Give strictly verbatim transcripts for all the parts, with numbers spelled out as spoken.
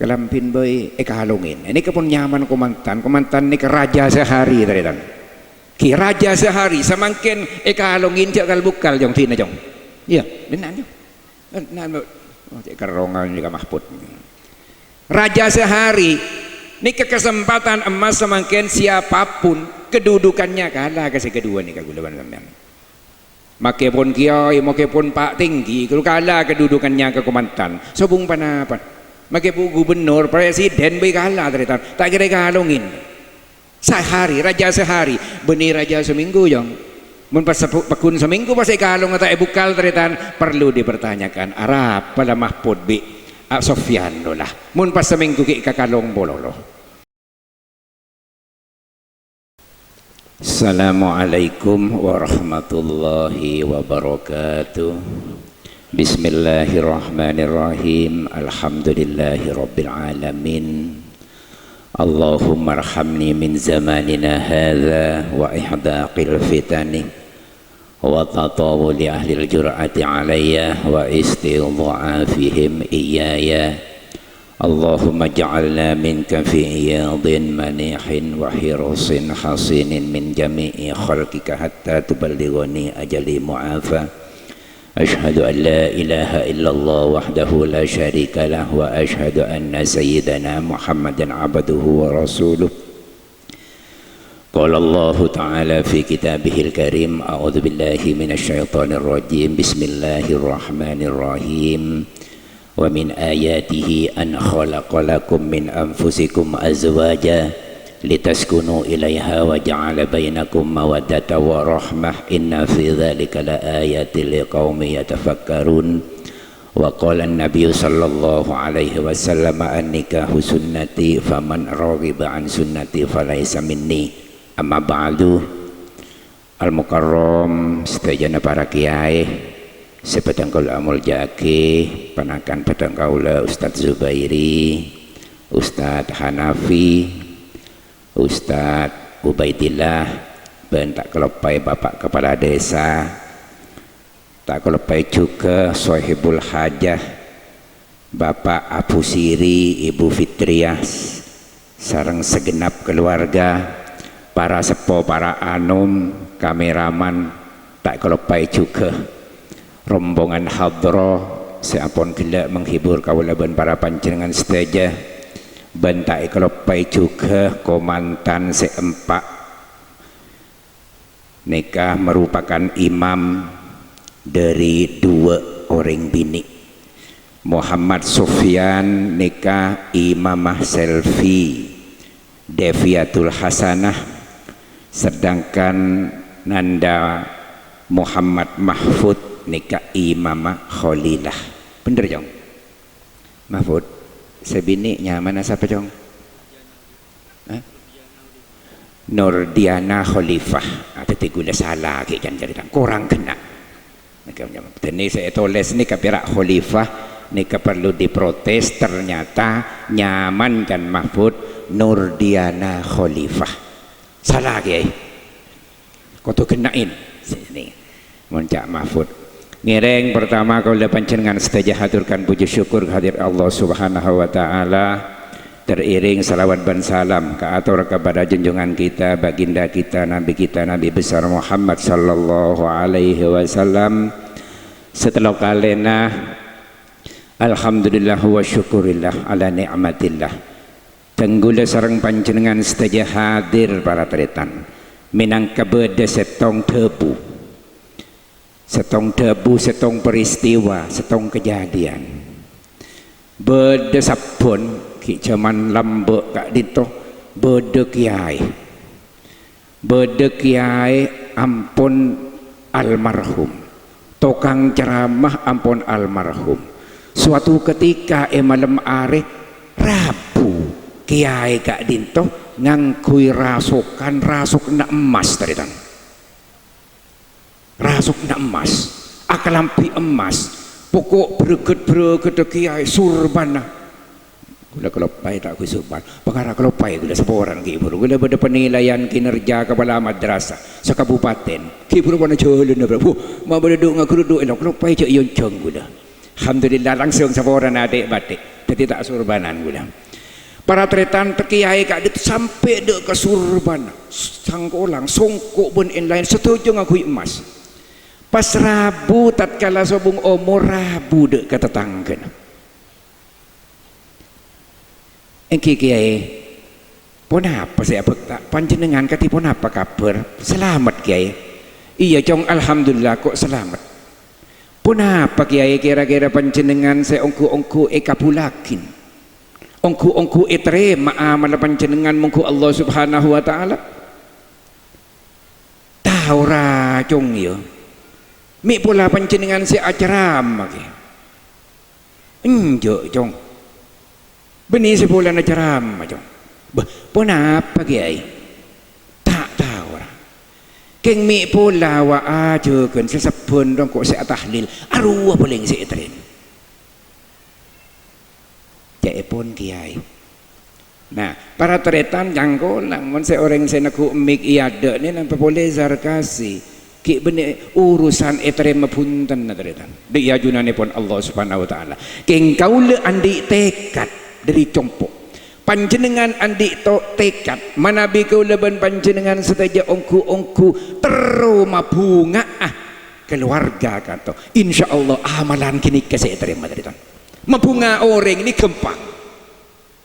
Kalambhina bhâi èkalongè. Nèka pon nyamana kamantan. Kamantan nèka raja sehari, tarètan. Ghi raja sehari, samangkèn èkalongè jhâ' kal-bukkal, Cong, dhina, Cong. Iyâ, dhinna', Cong. Nah, nah, oh, cè' kerrongan nèka Mahfud. Raja sehari, nèka kesempatan emas samangkèn siapapun kedudukannya kalah ka sè kedua nèka kaulâ bân sampèyan. Makèpon kiai, makèpon pa' tèngghi, kaulâ kalah kedudukannya ka kamantan. Sobung ponapa? Makèpon gubernur, presiden bhâi kalah, tarètan. Ta' kèra èkalongè. Sehari, raja sehari, bânnè raja samènggu, Cong. Mon pas sepu-, pagghun samènggu pas èkalongè ta' èbukkal, tarètan, perlu dipertanyakan, arapa la Mahfud bi' A Sofyan lo la? Mon pas samènggu ghi' kakalong polo lo. Assalamualaikum warahmatullahi wabarakatuh. Bismillahirrahmanirrahim. Alhamdulillahirabbil alamin. Allahummarhamni min zamanina hadza wa ihdaqil fitani wa tatawuli ahlil jur'ati alayya wa istidha'afihim iyaya. Allahumma ja'alna minka fi iyadin manihin wa hirsin hasinin min jami'i khalqika hatta tuballighani ajali mu'afa. Asyhadu an la ilaha illallah wahdahu la syarika lah wa asyhadu anna sayyidana Muhammadan abduhu wa rasuluh. Qala Allahu ta'ala fi kitabihil karim, a'udzu billahi minasy syaithanir rajim. Bismillahirrahmanirrahim. Wa min ayatihi an khalaqa lakum min anfusikum azwaja litaskunu ilaiha wa ja'ala bainakum mawaddata wa rahmah. Inna fi dzalika la ayatil liqaumi yatafakkarun. Wa qala an-nabiyyu sallallahu alaihi wasallam, "An-nikahu sunnati, faman raghiba an sunnati falaisa minni." Amma ba'du. Al-Mukarram, sadhâjâna para kiai, sè bhâdhân kaulâ amoljâ'aghi, ponakan bhâdhân kaulâ Ustadz Zubairi, Ustadz Hanafi, Ustadz Ubaidillah, bân ta' kaloppaè Bapak Kepala Desa, ta' kaloppaè jhughân Sohibul Hajah, Bapak Abu Siri, Ibu Fitriah, sareng sagenap keluarga, para seppo, para anom, kameraman, ta' kaloppaè jhughân rombongan hadroh sè ampon ghellâ' menghibur kaulâ bân para panjhennengngan sadhâjâ, bân ta' èkaloppaè jhughân kamantan sè empa'. Nèka merupakan imam dhâri duwâ' orèng binè'. Muhammad Sufyan nèka imamah Selfie, Deviatul Hasanah, sedangkan Nanda Muhammad Mahfud nèka imamah Khalilah. Bhender, Cong? Mahfud, sè binè' nyamana sapa, Cong? Hah? Nurdiana Khalifah. Ah, dhâddhi ghulâ sala ghi' can carèta. Korang ghenna'. Nèka nyam-, dhâddhi sè ètolès nèka pèra' Khalifah, nèka parlo diprotes, ternyata nyaman can Mahfud Nurdiana Khalifah. Sala, Kèyaè. Kodhu genna'è. Sini. Mon ca' Mahfud. Ngèrèng pertama kaulâ panjhennengngan sadhâjâ haturkan puji syukur ka hadirat Allah Subhanahu wa Ta'ala. Teriring salawat bân salam kaator kepada junjungan kita, baginda kita, Nabi kita, Nabi besar Muhammad sallallahu alaihi wasallam. Sè tello kalèna, alhamdulillah wa syukurillah ala ni'matillah. Dhâng ghulâ sareng panjhennengngan sadhâjâ hadir, para tarètan, mènangka bâdâ sèttong dhâbu. Sèttong dhâbu, sèttong peristiwa, sèttong kejadian. Bâdâ sabbhân, ghi' jhâman lambâ' ka'dinto, bâdâ kèyaè. Bâdâ kèyaè ampon almarhum. Tokang ceramah ampon almarhum. Suatu ketika è malem arè, rabu kèyaè ka'dinto ngangghuy rasokan, rasokna emmas, tarètan. Rasokna emmas, akalambhi emmas, poko' brâghât-brâghâddhâ kèyaè, surbanna. Ghulâ kaloppaè ta' ghuy surban. Pakara kaloppaè ghulâ saporana ghi' bhuru. Ghulâ bâdâ penilaian kinerja kepala madrasah sakabupaten. Ghi' bhuru bâna jhâlânna, Bro. Wuh, ma' bâdâ du-, ngaghrudu èlok kaloppaè jhâ' èyonjhâng ghulâ. Alhamdulillah, langsung saporana adhi' bâdhi'. Dhâddhi ta' sorbanan kaulâ. Para tarètan, kèyaè ka'dinto sampè' dâ' ka sorbana. Sangkolang, songko' bân èn-laèn, sadhâjâ ngangghuy emmas. Pas rabu, tatkala sobung omor, rabu dâ' ka tatangghâna. Èngghi, Kèyaè, ponapa sè abhâkta? Panjhennengngan kadhi ponapa kabhâr? Salamet, Kèyaè? Iyâ, Cong, alhamdulillah, ko' salamet. Ponapa, Kèyaè, kèra-kèra panjhennengngan sè ongghu-ongghu èkabhullaghi? Ongghu-ongghu ètarèma amalla panjhennengngan mongghu Allah Subhanahu wa Ta'ala? Tao ra, Cong, yâ. Mè' pola panjhennengngan sè acarama, Kè? Enjâ', Cong. Bânnè sè polana carama, Cong. Bâh, ponapa, Kèyaè? Ta' tao ra. Kèng mè' pola wa' ajâgân sè sabbhân rongko' sè atahlil, arowa palèng sè ètarèma. Ca'èpon, Kèyaè. Nah, para tarètan, cangkolang, mon sè orèng sè neggu' mik è adâ'na nampa polè Zarkasi, ghi' bânnè urusan ètarèma bhuntenna, tarètan. Dâ' è ajunannèpon Allah Subhanahu wa Ta'ala. Kèng kaulâ andi' tekad dâri compo'. Panjhennengngan andi' to-, tekad, manabi kaulâ bân panjhennengngan sadhâjâ ongghu-ongghu terro mabhunga'a kalowarga kanto. Insyaallah amalan ghânèka sè ètarèma, tarètan. Mabhunga orèng nè ghâmpang.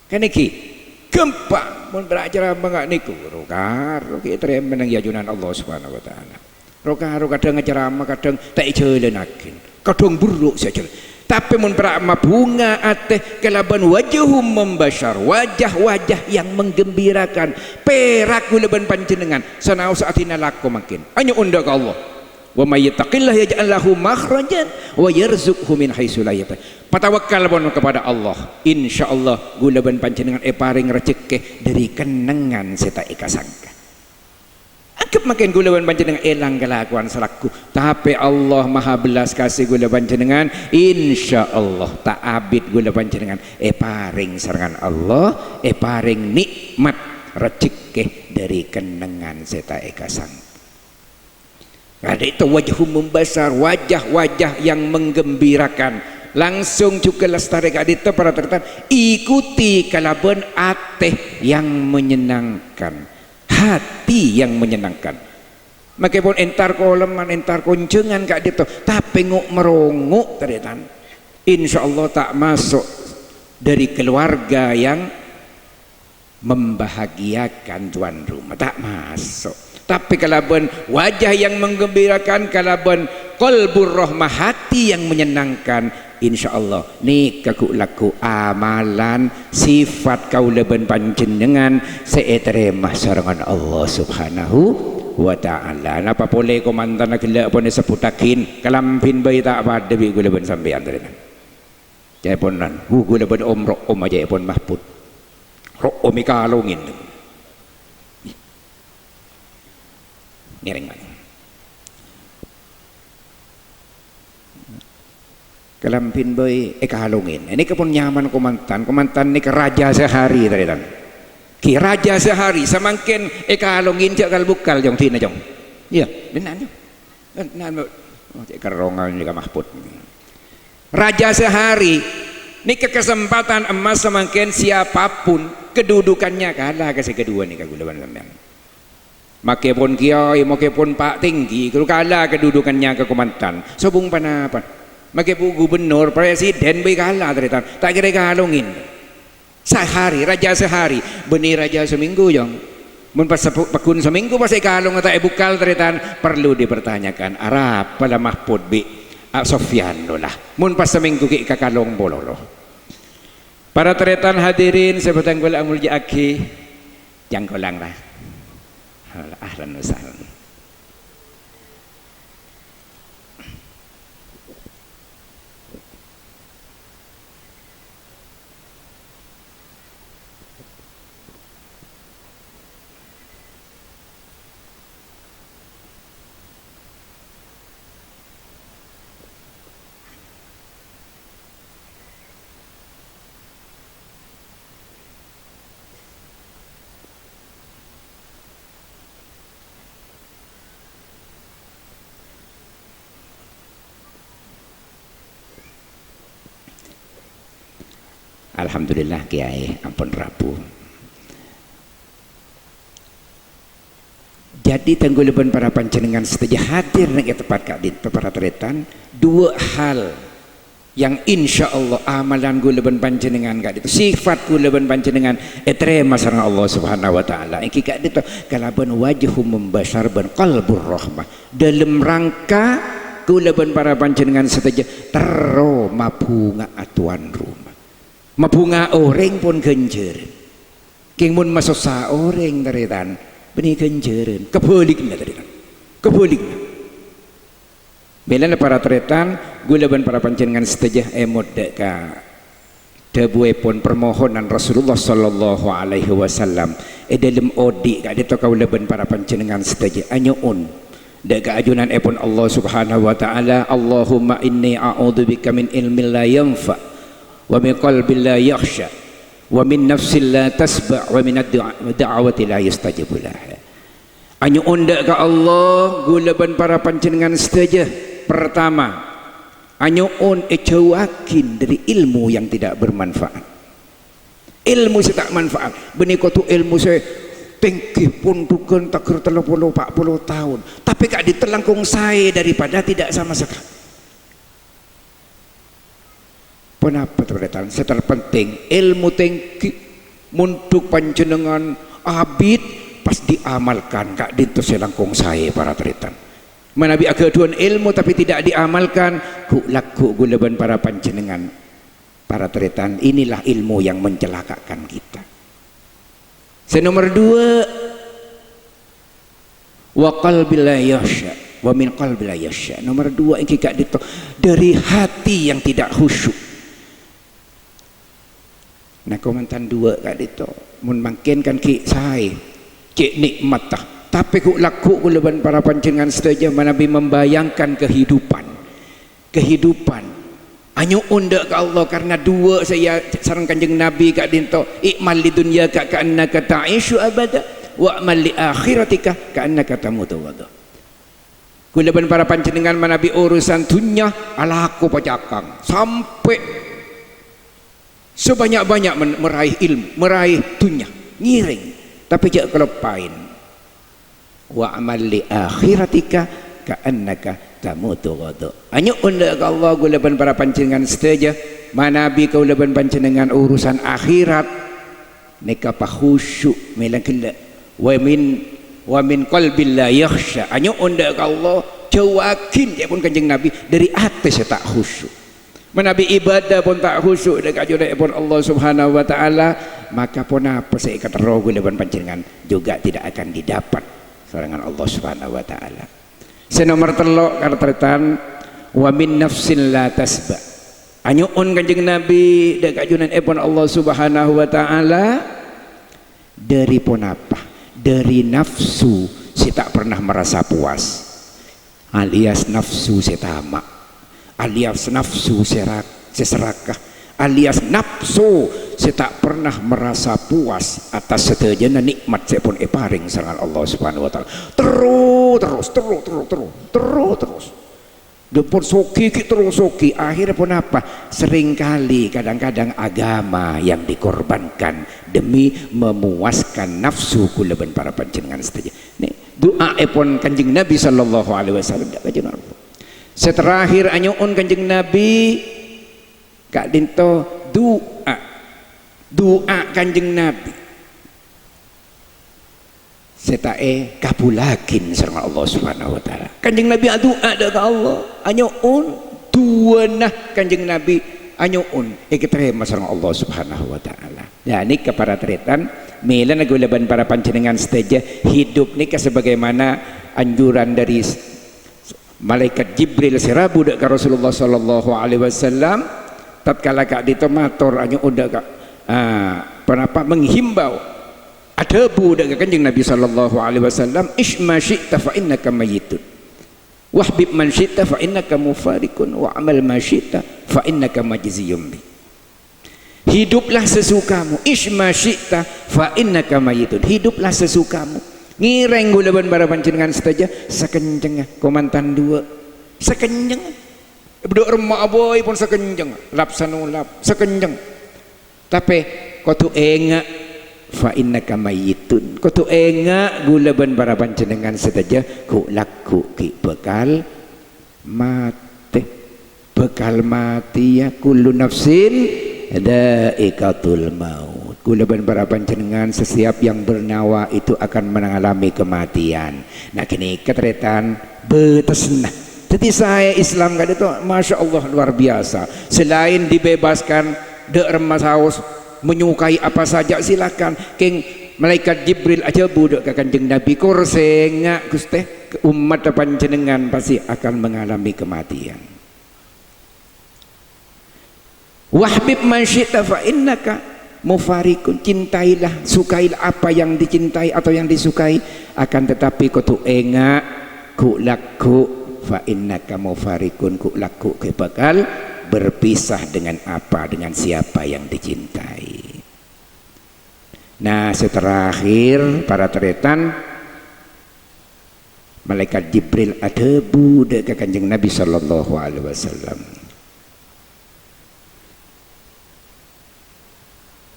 Kan èngghi, ghâmpang, mon pèra' acarama nga' nèko, ro-karo ghi' ètarèma neng è ajunan Allah Subhanahu wa Ta'ala. Ro-karo kadhâng acarama, kadhâng ta' èjhâlânnaghi, kadhâng berru' sè ajhâlân. Tapè mon pèra' mabhunga atè kalabân wajhum mubasyar, wajah-wajah yang menggembirakan, pèra' kaulâ bân panjhennengngan, sanaossa adina lako mangkèn. Anyo'on dâ' ka Allah. "Wa may yattaqillaha yaj'al lahu makhrajan wa yarzuqhu min haitsu la yahtasib." Patawakkal pon kepada Allah. Insyaallah, kaulâ bân panjhennengngan èparèng rejhekkè dâri kennengngan sè ta' èkasangka. Anggep mangkèn kaulâ bân panjhennengngan èlang kalakowan sè lagghu, tapè Allah maha belas kasih kaulâ panjhennengngan, insyaallah ta' abit kaulâ panjhennengngan èparèng sarengngan Allah, èparèng nè'mat rejhekkè dâri kennengngan sè ta' èkasangka. Ka'dinto wajhum mubasyar, wajah-wajah yang menggembirakan. Langsung juga lastarè ka'dinto, para tarètan, ikuti kalabân atè yang menyenangkan, hati yang menyenangkan. Makè pon entar kolèman, entar konjhângan ka'dinto, tapè ngo'-marongo', tarètan. Insyaallah ta' maso' dâri keluarga yang membahagiakan tuan rumah, ta' maso'. Tapè kalabân wajah yang menggembirakan, kalabân qalbur rahmah, hati yang menyenangkan, insyaallah nèka ghu'-lagghu' amalan sifat kaulâ bân panjhennengngan sè ètarèma sarengngan Allah Subhanahu wa Ta'ala. Napa polè kamantanna ghellâ' pon èsebbhuttaghi, kalambhina bhâi ta' padâ bi' kaulâ bân sampèyan, tarètan. Ca'èpon nan, hu, kaulâ bân om-ro'om ajâ èpon mahpud. Ro'om èkalongè. Ngèrèng, Pak. Kalambhina bhâi èkalongè. Nèka pon nyamana kamantan. Kamantan nèka raja sehari, tarètan. Ghi raja sehari, samangkèn èkalongè jhâ' kal-bukkal, Cong, dhina, Cong. Iyâ, bhender, Cong. Nah, oh, cè' kerrongan nèka mahpud. Raja sehari, nèka kesempatan emas samangkèn, siapapun kedudukannya kala ka sè kedua nèka kaulâ bân sampèyan. Makè pon kiai, makè pon pak tinggi, kalu kala kedudukannya ka kamantan. Sobung ponapa? Makè pon gubernur, presiden bhâi kala, tarètan. Ta' kèra èkalongè. Sehari, raja sehari. Bânnè raja samènggu, Cong. Mon pas sepu-, pagghun samènggu pas èkalongè ta' èbukkal, tarètan, perlu dipertanyakan. Arapa la mahpud bi', a, Sofyan lo la. Mon pas samènggu ghi' kakalong pololo. Para tarètan hadirin sè bhâdhân kaulâ amoljâ'aghi, cangkolang la. Ahlan wa sahlan. Alhamdulillah, Kèyaè ampon rabu. Jadi, tang kaulâ bân para panjhennengngan sadhâjâ hadir neng è tempat ka'dinto, para tarètan, dua hal yang insyaallah amalan kaulâ bân panjhennengngan ka'dinto, sifat kaulâ bân panjhennengngan ètarèma sareng Allah Subhanahu wa Ta'ala. Èngghi ka'dinto kalabân wajhum mubasyar bân qalbur rahmah. Dâlem rangka kaulâ bân para panjhennengngan sadhâjâ terro mabhunga'a towan roma. Mabhunga orèng pon ghânjhârân. Kèng mon masossa orèng, tarètan, bânnè ghânjhârân. Kabhâligghâ, tarètan. Kabhâligghâ. Mèlana para tarètan, kaulâ bân para panjhennengngan sadhâjâ èmot dâ' ka dhâbuèpon parmohonan Rasulullah sallallahu alaihi wasallam. È dâlem odi' ka'dinto kaulâ bân para panjhennengngan sadhâjâ anyo'on dâ' ka ajunanèpon Allah Subhanahu wa Ta'ala, "Allahumma inni a'udzubika min ilmin la yanfa', wa min qalbin la yakhsya, wa min nafsin la tasba', wa min ad-du'a-, da'wati la yustajabu laha." Anyo'on dâ' ka Allah, kaulâ bân para panjhennengngan sadhâjâ. Pertama, anyo'on èjhâuwaghi dâri ilmu yang tidak bermanfaat. Ilmu sè ta' manfaat, bânnè kodhu ilmu sè tèngghi, pondhughân taghâr tello polo, pa' polo taon, tapè ka'dinto langkong saè daripada tidak sama sekali. Ponapa, tarètan? Sè terpenting, ilmu tèngghi, mondhuk panjhennengngan abit, pas diamalkan, ka'dinto sè langkong saè, para tarètan. Manabi aghâdhuwân ilmu tapi tidak diamalkan, ghu'-lagghu' kaulâ bân para panjhennengngan, para tarètan, inilah ilmu yang mencelakakan kita. Sè nomer dua, "Wa qalbin la yakhsya, wa min qalbin la yakhsya." Nomer dua, èngghi ka'dinto, dâri hati yang tidak khusyuk. Nah, kamantan dua ka'dinto, mon mangkèn kan ghi' saè, cè' nè'matta. Tapè ghu'-lagghu' kaulâ bân para panjhennengngan sadhâjâ manabi membayangkan kehidupan. Kehidupan. Anyo'on dâ' ka Allah karna dua sè èya-, sareng Kanjeng Nabi ka'dinto, "I'mal li dunyaka ka'annaka ta'isyu abada, wa'mal li akhiratika ka'annaka tamutu ghada." Kaulâ bân para panjhennengngan manabi urusan dhunnya alako pacakang, sampè' sabannya'-bânnya' men-, maraih ilmu, maraih dhunnya, ngèrèng, tapè jhâ' kaloppaèn. "Wa'mal li akhiratika ka'annaka tamutu ghada." Anyo'on dâ' ka Allah, kaulâ bân para panjhennengngan sadhâjâ, manabi kaulâ bân panjhennengngan urusan akhirat, nèka pakhusyuk mèla ghellâ'. "Wa min, wa min qalbin la yakhsya." Anyo'on dâ' ka Allah, jhâuwaghi, ca'èpon Kanjeng Nabi, dâri atè sè ta' khusyuk. Manabi ibâdâ pon ta' khusyuk dâ' ka ajunanèpon Allah Subhanahu wa Ta'ala, maka ponapa sè èkaterro kaulâ bân panjhennengngan juga tidak akan didapat sarengngan Allah Subhanahu wa Ta'ala. Sè nomer tello', para tarètan, "Wa min nafsin la tasba'." Anyo'on Kanjeng Nabi dâ' ka ajunanèpon Allah Subhanahu wa Ta'ala, dâri ponapa? Dâri nafsu sè ta' pernah merasa puas, alias nafsu sè tama', alias nafsu sè rak-, sè serakah, alias nafsu sè ta' pernah merasa puas atas sadhâjâna nè'mat sè pon èparèng sarengngan Allah Subhanahu wa Ta'ala. Terro-, terros, terro-, terro-, terro-, terro-, terros. Ghâmpon soghi ghi' terro soghi. Akhirnya ponapa? Seringkali, kadang-kadang agama yang dikorbankan demi memuaskan nafsu kaulâ bân para panjhennengngan sadhâjâ. Nè, du'aèpon Kanjeng Nabi sallallahu alaihi wasallam, dâ' ka ajunanèpon. Sè terakhir anyo'on Kanjeng Nabi, ka'dinto du'a. Du'a Kanjeng Nabi sè ta' èkabhullaghi sareng Allah Subhanahu wa Ta'ala. Kanjeng Nabi adu'a dâ' ka Allah, anyo'on, du'ana Kanjeng Nabi anyo'on èkatarèma sareng Allah Subhanahu wa Ta'ala. Nah, nèka para tarètan, mèlana kaulâ bân para panjhennengngan sadhâjâ hidup nèka sebagaimana anjuran dâri s-, Malaèkat Jibril sè rabu dâ' ka Rasulullah sallallahu alaihi wasallam, tatkala ka'dinto mator anyo'on dâ' ka, ah, ponapa, menghimbau, adhâbu dâ' ka Kanjeng Nabi sallallahu alaihi wasallam, "Ish ma syi'ta fa innaka mayyitun. Wahbib man syi'ta fa innaka mufariqun, wa'mal ma syi'ta fa innaka majziyun bih." Hiduplah sesukamu, ish ma syi'ta fa innaka mayyitun. Hiduplah sesukamu. Ngèrèng kaulâ bân para panjhennengngan sadhâjâ sakencengnga, kamantan du'a. Sakencengnga. Bâdâ remma abâi pon sakencengnga, lap-sanolap, sakencengnga. Tapè kodhu enga', "Fa innaka mayyitun." Kodhu enga' ghulâ bân para panjhennengngan sadhâjâ ghu'-lagghu' ghi' bhâkal matè. Bhâkal matèya, "Kullu nafsin dha'iqatul maut." Ghulâ bân para panjhennengngan, setiap yang bernyawa itu akan mengalami kematian. Nah, ghânèka tarètan bâtesna. Dhâddhi saè Islam ka'dinto, Masya Allah, luar biasa. Selain dibebaskan, dâ' remma saos, menyukai apa saja silakan. Kèng Malaikat Jibril adhâbu dâ' ka Kanjeng Nabi, "Kor sènga', Ghustè, ommatta panjhennengngan pasti akan mengalami kematian." "Wahbib man syi'ta fa innaka mufarikun." Cintailah, sukailah apa yang dicintai atau yang disukai. Akan tetapi kodhu enga', ghu'-lagghu', "Fa innaka mufarikun," ghu'-lagghu' ghi' bhâkal berpisah dengan apa, dengan siapa yang dicintai. Nah, sè terakhir, para tarètan, Malaikat Jibril adhâbu dâ' ka Kanjeng Nabi sallallahu alaihi wasallam.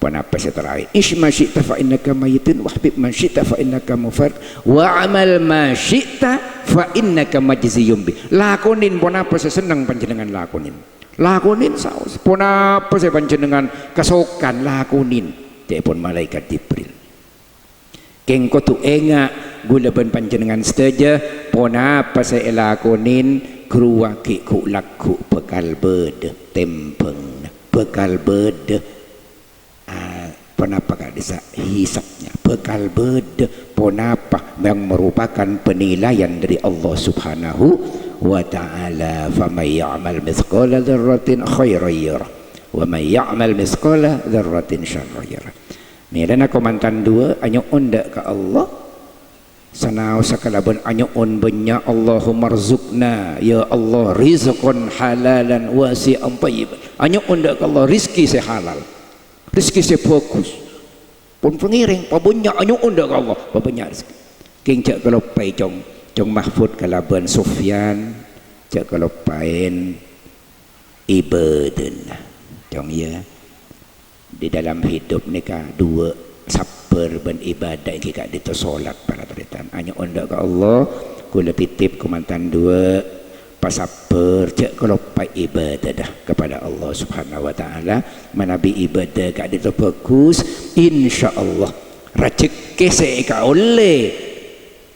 Ponapa sè terakhir? "Ish ma syi'ta fa innaka mayyitun, wahbib man syi'ta fa innaka mufarikun, wa'mal ma syi'ta fa innaka majziyun bih." Lakonin ponapa sè senneng panjhennengngan lakonin. Lakonin saos. Ponapa sè panjhennengngan kasokan, lakonin. Ca'èpon Malaikat Jibril. Kèng kodhu enga', ghulâ bân panjhennengngan sadhâjâ, ponapa sè èlakonin, ghâruwâghi ghu'-lagghu' bhâkal bâdâ tèmbhângnga, bhâkal bâdâ, ah, ponapa ka'dissa' hisabnya, bhâkal bâdâ ponapa yang merupakan penilaian dari Allah Subhanahu wa Ta'ala. "Faman ya'mal mitsqala dzarratin khairan yarah, wa man ya'mal mitsqala dzarratin syarran yarah." Mèlana kamantan duwâ', anyo'on dâ' ka Allah. Sanaossa kalabân anyo'on bânnya', "Allahummarzuqna, ya Allah, rizqan halalan wasi'an thayyiban." Anyo'on dâ' ka Allah rizki sè halal, rizki sè bhâghus. Pon pangèrèng, pabânnya' anyo'on dâ' ka Allah, pabânnya' rizki. Kèng jhâ' kaloppaè, Cong, Cong Mahfud kalabân Sufyan, jhâ' kaloppaèn ibâdâna. Cong, iyâ. Di dalam hidup nèka duwâ', sabbhâr bân ibâdâ èngghi ka'dinto solat, para tarètan. Anyo'on dâ' ka Allah, ghulâ titip kamantan duwâ', pasabbhâr, jhâ' kaloppaè ibâdâ dâ' kepada Allah Subhanahu wa Ta'ala. Manabi ibâdâ ka'dinto bhâghus, insyaallah rajhekkè sè èkaollè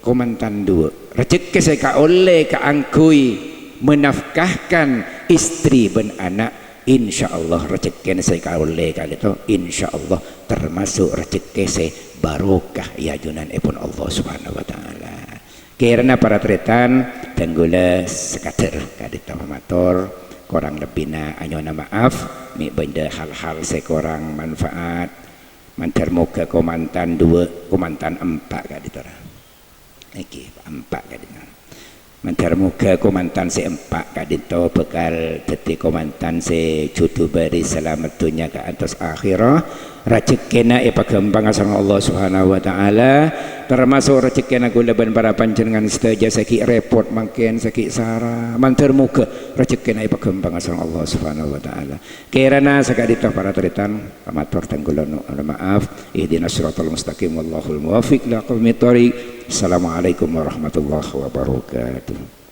kamantan duwâ', rajhekkè sè èkaollè kaangghuy menafkahkan istri bân ana', insyaallah rajhekkèna sè èkaollè ka'dinto, insyaallah termasuk rajhekkè sè barokah è ajunanèpon Allah Subhanahu wa Ta'ala. Kèrana para tarètan, dhâng ghulâ sakadhâr ka'dinto pamator, korang lebbina anyo'ona maaf, mè' bâdâ hal-hal sè korang manfaat. Mandhâr moghâ kamantan duwâ', kamantan empa' ka'dinto ra. Èngghi, empa' ka'dinto. Mandhâr moghâ kamantan sè empa' ka'dinto bhâkal dhâddhi kamantan sè jhudhu bâri' salamet dhunnya kaantos akhèrat. Rajhekkèna èpaghâmpanga sareng Allah Subhanahu wa Ta'ala, termasuk rajhekkèna ghulâ bân para panjhennengngan sadhâjâ sè ghi' rèpot mangkèn, sè ghi' sara. Mandhâr moghâ rajhekkèna èpaghâmpanga sareng Allah Subhanahu wa Ta'ala. Kèrana saka'dinto para tarètan, pamator dhâng ghulâ no-, maaf. Ihdinas siratal mustaqim, wallahul muwaffiq ila aqwamit thoriq. Assalamualaikum warahmatullahi wabarakatuh.